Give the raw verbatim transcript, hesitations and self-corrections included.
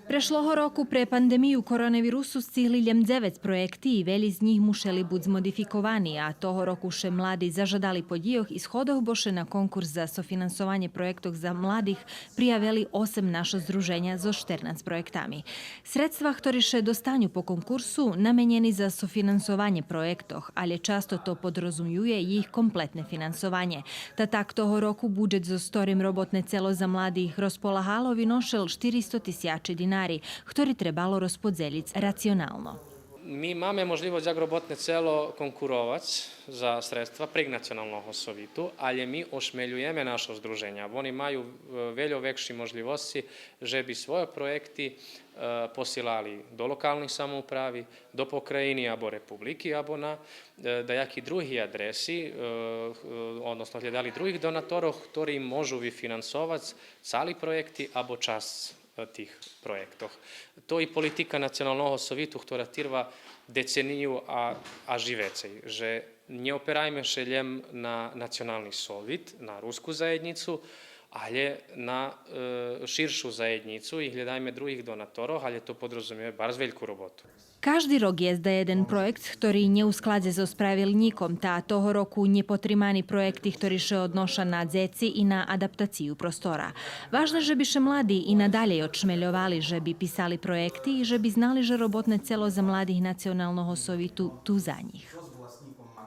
Прешлого року пре пандемию коронавирусу сцигли лєм дзевец проєкти и велї з нїх мушели буц змодификовани, а того року ше млади зажадали по дїйох и сходох, бо ше на конкурс за софинансованє проєктох за младих приявели осем нашо здруженя зоз штернац проєктами. Средства хтори ше достаню по конкурсу наменєни за софинансованє проєктох, алє часто то подрозумює їх комплетне финансованє. Та так того року буджет зоз хторим Роботне цело за младих розполагало виношел штиристо тисячи динари, хтори требало розподзелїц рационално. Ми маме можлївосц як Роботне цело конкуровац за средства прейґ Националного совиту, алє ми ошмелюєме нашо здруженя. Вони маю, е, вельо векши можлївосци же би свойо проєкти, е, посилали до локалних самоуправи, до покраїни або републики, або на, е, даяки други адреси, е, е, односно глєдали других донаторох, хтори им можу вифинансовац цали проєкти або часц, е, тих проєктох. То и политика Националного совиту, хтора тирва децению, а, а и вецей, же нє операйме ше лєм на Национални совит, на руску заєднїцу, алє на, е, ширшу заєднїцу и глєдайме других донаторох, алє то подрозумює барз вельку роботу. Кажди рок єст єден проєкт хтори нє у складзе зоз правилнїком, та того року нєпотримани проєкти хтори ше одноша на дзеци и на адаптацию простора. Важне же би ше млади и надалєй одшмельовали же би писали проєкти и же би знали же Роботне цело за младих Националного совиту ту за нїх.